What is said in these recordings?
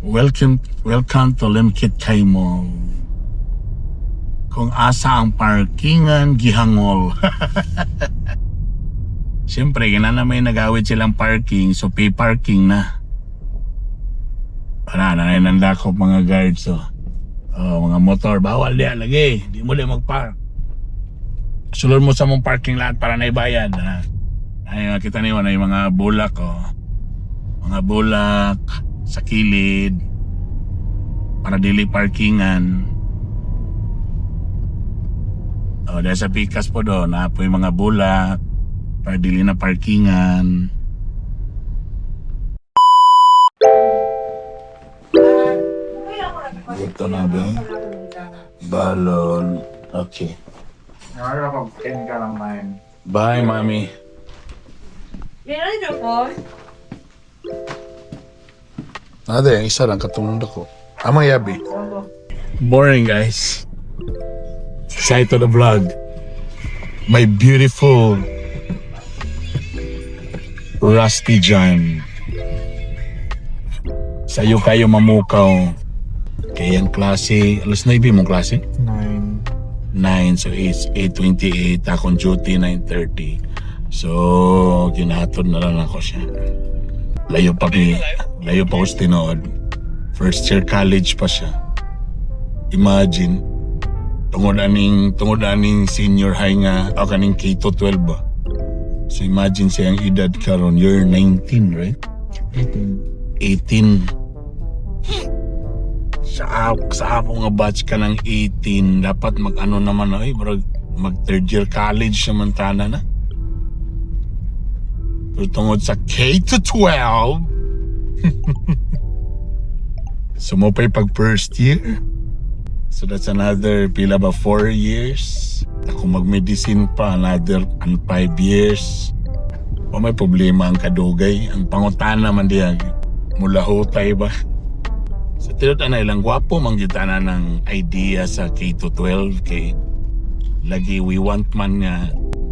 Welcome to Limkit Kaimo. Kung asa ang parkingan, gihangol. Siyempre, na may nagawid silang parking, so pay parking na. Para na nandakop mga guards, mga motor, bawal diyan lagi. Di mo magpark. Sulod mo sa mong parking lot para naibayad. Ay, kita niyo na yung mga bulak, mga bulak sa kilid para dili parkingan. Dahil sa pikas po doon, po yung mga bulak para dili na parkingan. Ito na ba? Balon. Okay. Nakakapag-10 ka lang, man. Bye, mami. Meron dito po. Yung isa lang katulong ko. Amang yabi. Boring, guys. Say to the vlog. My beautiful Rusty Jam. Sa'yo kayo mamukaw. Kaya ang klase, alas 9 mong klase? 9, so it's 8:28. Akong duty 9:30. So, ginahatod na lang ako siya. Layo pa ko sa tinood. First year college pa siya. Imagine, tungod aning senior high nga, o kaning K-12 ba? So imagine siyang edad karon, you're 19, right? 18. Sa ako nga batch ka ng 18, dapat mag-ano naman, mag third year college samantala na. Pero tungod sa K-12, sumupay pag first year. So that's another, pila ba, 4 years. Ako mag-medicine pa, another 5 years. O may problema ang kadugay. Ang pangutan naman diyan, mula hutay ba? Sa tirot na ilang gwapo, manggita na ng idea sa K-12 kay lagi we want man nga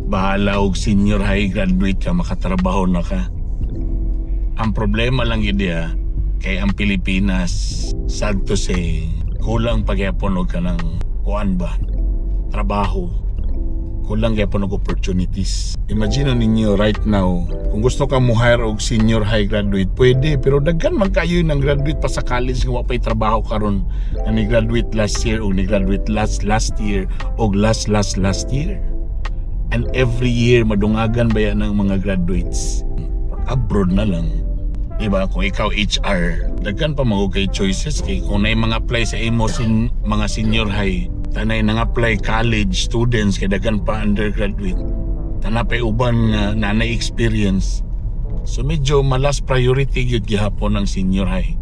bahala og senior high graduate ka, makatrabaho na ka. Ang problema lang idea kay ang Pilipinas, sad to say, kulang pagyapon og kanang kuan ba, trabaho. Kulang gyapon og opportunities. Imagine ninyo right now, kung gusto ka mo hire og senior high graduate, pwede, pero daghan man kayo nang graduate pa sa college nga wa pay trabaho karon. Na ni graduate last year o ni graduate last year o last year. And every year madungagan ba yan ng mga graduates? Abroad na lang. Diba? Kung ikaw HR, daghan pa magugay choices kay kung na mga apply sa imo mga senior high, tanay nang apply college students kay daghan pa undergraduate. Tanapay uban nga nanay experience. So medyo malas priority gyud gihapon ng senior high.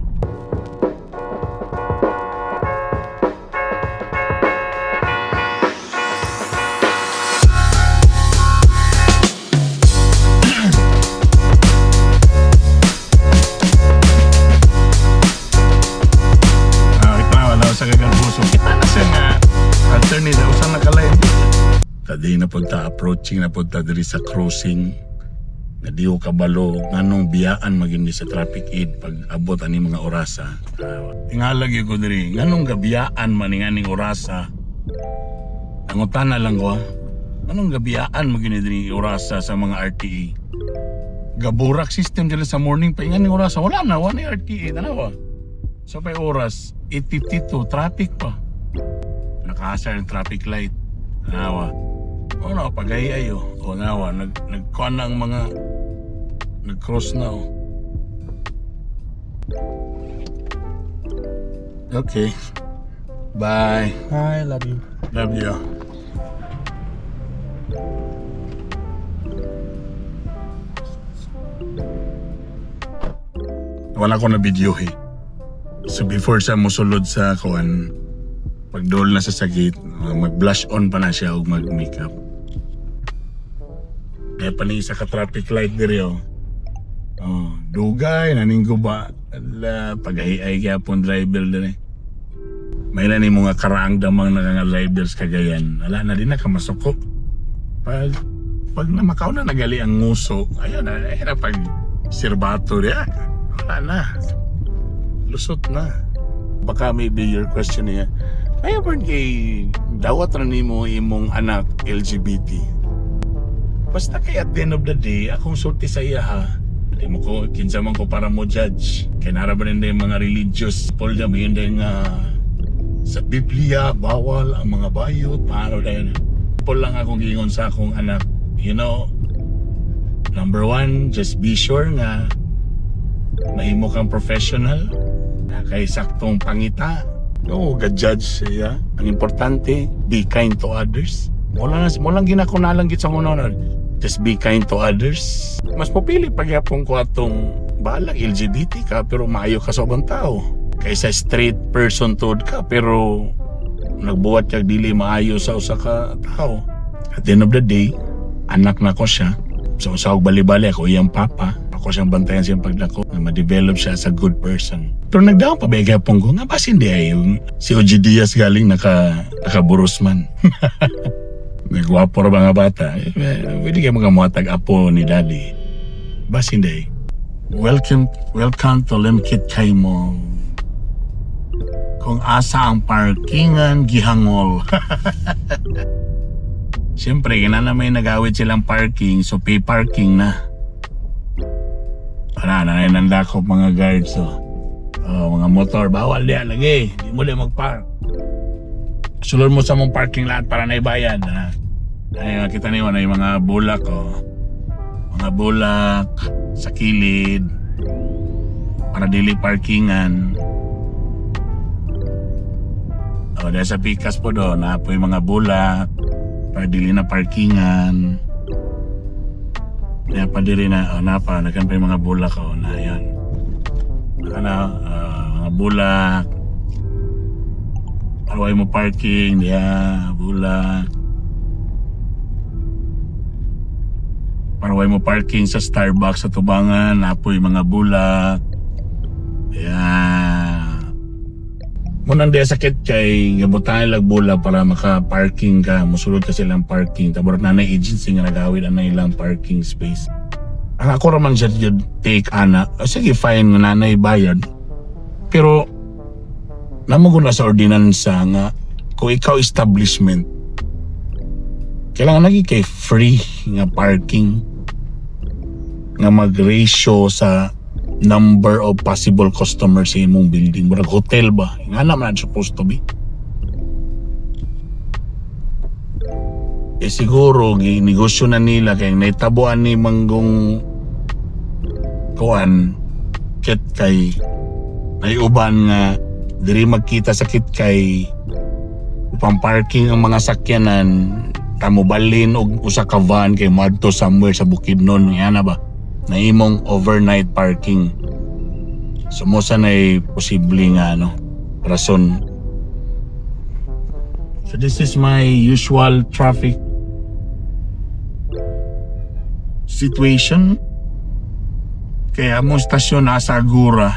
Tadi na punta approaching na punta diri sa crossing na di ko kabalo nganong biyaan magindi sa traffic aid pag abot ani mga orasa. Tingalag ko diri nganong gabiyaan man nganing orasa. Nangutan na lang ko. Anong gabiyaan magindi diri orasa sa mga RTA? Gaburak system dili sa morning pa nganing orasa wala na RTA tanawa. So pay oras 8:52 traffic pa. Nakaasa ang traffic light. Tanawa. O na, pag-ay o nawa, nagkuhan na ang mga nag-cross na Okay. Bye. Hi, love you. Love you. Wala ko na video So before siya musulod sa kuhan, pagdol na sa sagit, mag-blush on pa na siya o mag-makeup. Kaya pa isa ka traffic light diri dugay naninggo ba pag-ay gyapon driver diri. May na ni mga karaang damang drivers kagayan. Wala na din nakamasuko. Pag namakaw na nagali ang nguso, ayun na pag sirbato diya. Wala na. lusot na. Baka maybe your question niya, ay ever kay dawat na nimo imong anak LGBT. Basta kay at the end of the day, akong sulti sa iya ha. Hindi mo ko, kinsa man ko para mo judge. Kaya naraban din yung mga religious people na may hindi nga sa Biblia, bawal ang mga bayot, paano dahil. Paul lang akong gingon sa akong anak, you know, number one, just be sure nga mahimo kang professional, na kay saktong pangita. No, ga-judge siya. Ang importante, be kind to others. Walang ginakunalang git sa kunonon. Just be kind to others. Mas popili pagyapon ko atong bahala LGBT ka pero maayo ka sa ubang tao. Kaysa straight person tood ka pero nagbuhat kag dili maayo sa usa ka tao. At the end of the day, anak na ko siya. So sa bali-bali ako iyang papa. Ako siyang bantayan siyang paglako na ma-develop siya as a good person. Pero nagdaon pa ba gyapon ko nga bas hindi ay si OG Diaz galing nakaburos man. Nagwapo ra ba nga bata? Pwede kayo magamuhatag apo ni daddy. Bas hindi. Welcome to Limkit Kaimo. Kung asa ang parkingan, gihangol. Siyempre, na may nagawit silang parking, so pay parking na. Para na nandakop mga guards. Mga motor, bawal diyan lagi. Hindi mo din mag-park. Sulod mo sa mong parking lot para naibayad. Ay, kita niyo na yung mga bulak. Mga bulak sa kilid. Para dili parkingan. Dahil sa pikas po doon, po yung mga bulak. Para dili na parkingan. Kaya pa diri na, nakan pa yung mga bulak. Na yan. Mga bulak. Paraway mo parking, bulak. Paraway mo parking sa Starbucks sa Tubangan, napoy mga bulak. Munang diya sakit kay gabutan lang bulak para maka-parking ka, musulod ka silang parking. Tabor na agency nga nagawid ang ilang parking space. Ang ako raman siya yun, take sige fine nga nanay bayad. Pero namaguna sa ordinansa nga kung ikaw establishment kailangan lagi kay free nga parking nga mag-ratio sa number of possible customers sa imong building. Murag hotel ba? Nga naman supposed to be. Siguro ginegosyo na nila kay naitabuan ni manggong kuan kit kay naiuban nga diri magkita sakit kay upang parking ang mga sakyanan tamubalin og usa ka van kay madto somewhere sa Bukidnon nga na ba na imong overnight parking. Sumusa na posible nga rason. So this is my usual traffic situation. Kaya among stasyon nasa Agura.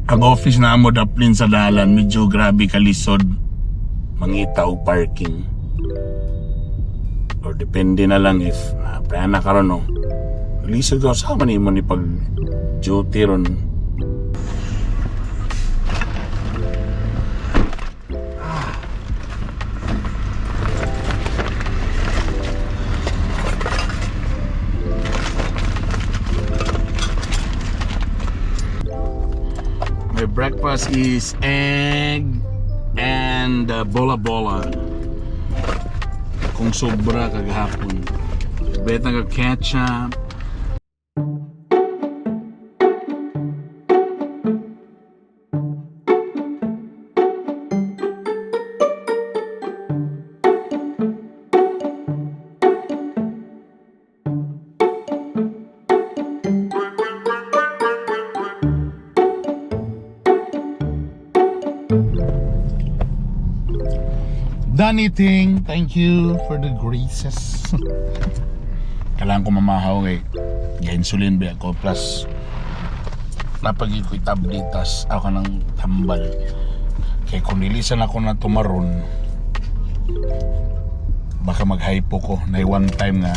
Ang office na amo daplin sa dalan, medyo grabe kalisod mangita og parking. Or depende na lang if plana ka ron lisod ka sa man mo ni pag duty ron. My breakfast is egg and bola-bola. Kung sobra kagahapon. Bet nga ketchup. Done eating. Thank you for the graces. Kailangan ko mamahaw kay insulin ba ako plus napagid ko'y tablitas ako ng tambal kay kung nilisan ako na tumaron baka mag-hypo ko na one time nga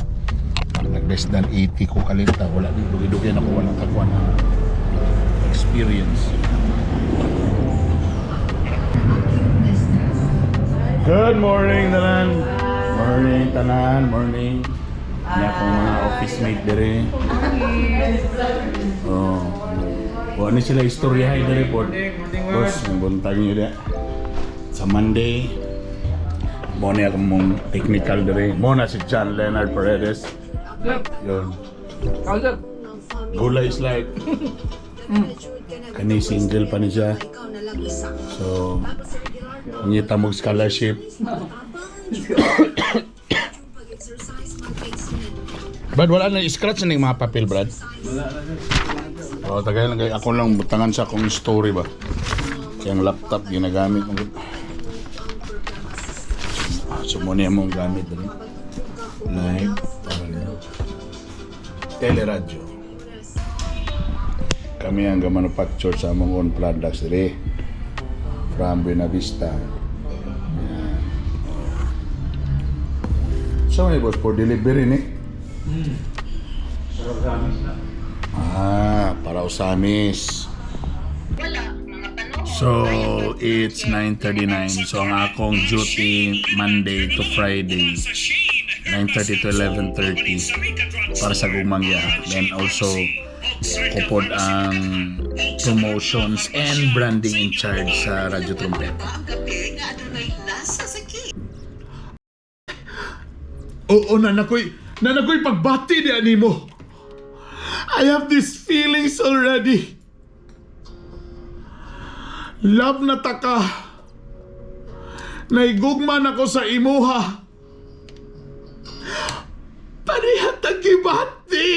nag less than 80 ko kalita wala dugi-dugi na ko walang kakuha na experience. Good morning, Tanan. Morning, Tanan. Morning. Na akong mga office mate dire. Oh. Wa ni sila istorya hay dire po. Boss, buntag niyo dia. Sa Monday, mo ni akong mong technical dire. Mo na si John Leonard Paredes. Yun. Gulay slide. Kani single pa ni siya. So, ngita mong scholarship. Brad, wala na scratch na yung mga papel, Brad. O, tagay lang kayo. Ako lang butangan sa akong story ba. Yung laptop ginagamit mo. So, muna yung mong gamit rin. Live. Teleradyo. Kami ang manufacture sa among own products rin. From Buena Vista. Yan. So, may boss for delivery ni. Para Usamis. So, it's 9:39. So, ang akong duty Monday to Friday, 9:30 to 11:30 para sa gumangya. Then also, kupod ang promotions and branding in charge sa Radyo Trumpeta. Oo, nanakoy pagbati di animo. I have these feelings already. Love na taka. Naigugman ako sa imuha. Parihata gibati.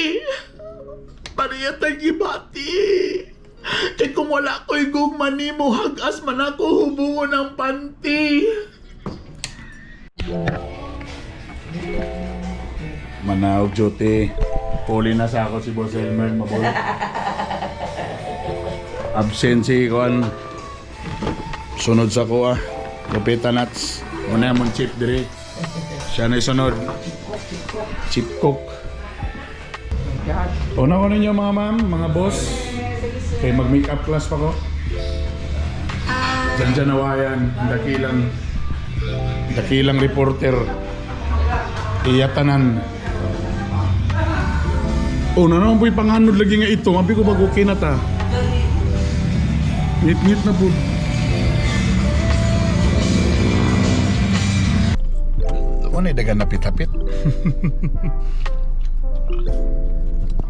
Kaya kung wala ko'y gugman nimo, hagas man ako hubungon ng panty. Manaog duty. Puli na sa ako si Boss Elmer. Mabuhay. Absent si Kwan. Sunod sa ko Lupita Nuts. Muna mong chip dire. Siya na sunod. Chip cook. Una ko ninyo mga ma'am, mga boss. Kaya mag-makeup class pa ko. Diyan nawayan. Dakilang reporter. Iyatanan. Na naman po'y panghanod lagi nga ito. Mabi ko bag okay na ta. Ngit-ngit na po. Ano dagan napit-hapit?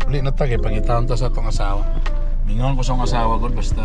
Uli na ta kay pangitaon ta sa itong asawa. Mingon ko sa asawa ko basta